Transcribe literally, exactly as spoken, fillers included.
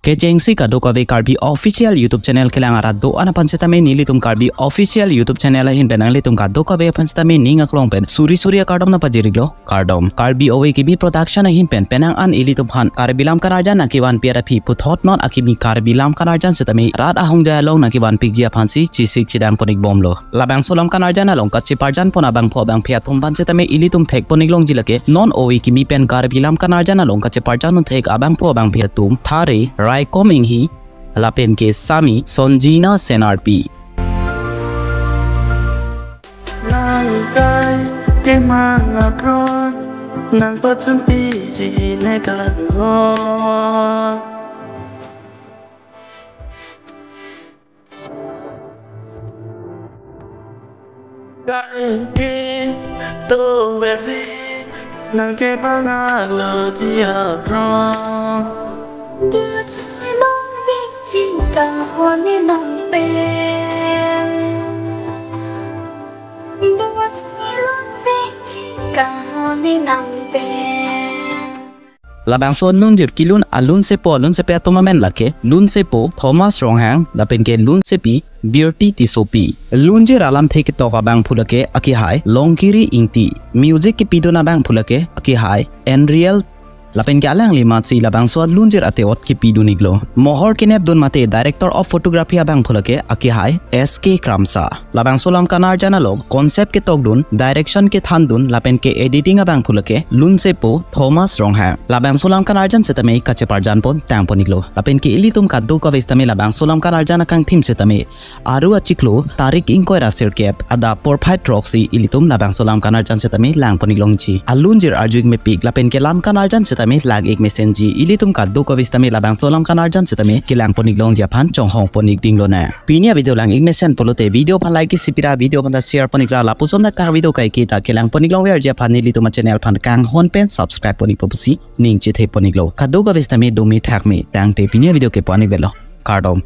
Kechengsi kadokave Karbi Official YouTube Channel kelang arat do-an aphan setame nelitum Karbi Official YouTube Channel ahin pen nanglitum kadokave aphan setame ning aklong pen suri suri akardom nangpajir-iklo, kardom. Karbi Ove Kimi Production ahin pen penang an ilitum aphan Karbi Lam Kanarjan nangkevanpi aphi puthot non akimi Karbi Lam Kanarjan setame rat ahongjai along nangkevanpikji aphansi chesik chedam pon-ikbomlo. Labangso Lam Kanarjan along kacheparjan pon abangphu abangphi atum aphan setame ilitum thek pon-iklongji lake non Ove Kimi pen Karbi Lam Kanarjan along kacheparjan pon thek abangphu abangphi atum Thare, Raikom Inghi, lapen ke Sami, Sonjina Senarpi. Nang kai kemang akron, nangpachunpiji ne kangho. Kai ke to versi nangkepangalo dia pro. Dia chimang bisi kangho ne nangpen. Dia chimang bisi kangho ne nangpen. Labangso alunjir kelun alunsepo alunsepi atum amen lake, lunsepo Thomas Ronghang, lapen ke lunsepi Birti Tissopi. Lunjir alamthe ketok abangphu lake akehai Longkiri Ingti. Music kepidun abangphu lake akehai Enriel. Lapen ke alangli amatsi labangso alunjir ate-ot kepidun-iklo. Mohor kenepdun mate Director of Photography abangphu lake akehai S K Kramsa. Labangso Lam Kanarjan along concept ketokdun, direction kethandun, lapen ke editing abangphu lake lunsepo Thomas Ronghang. Labangso Lam Kanarjan setame kacheparjan pon tang pon-iklo. Lapen ke ilitum kadokave setame labangso Lam Kanarjan akangthim setame aru achiklo tarik ingkoi ra sirkep adap porphai throksi ilitum labangso Lam Kanarjan setame lang pon-iklongji. Alunjir arju-ik mepik lapen ke Lam Kanarjan setame lang-ik mesenji. Ilitum kadokave setame labangso Lam Kanarjan setame kelang pon-iklongji aphan chonghong pon-ik dinglonang. Pini avideo lang-ik mesen pulote video aphan like isi pira, video aphan ta share pon-ikra, lapuson dak ta video kaike ta kelang pon-iklongverji aphan nelitum achannel aphan kanghon pen subscribe pon-ikpo pusi ning chethe pon-iklo. Kadokave setame dome thakme tangte pini avideo ke pu-an-ik velo. Kardom.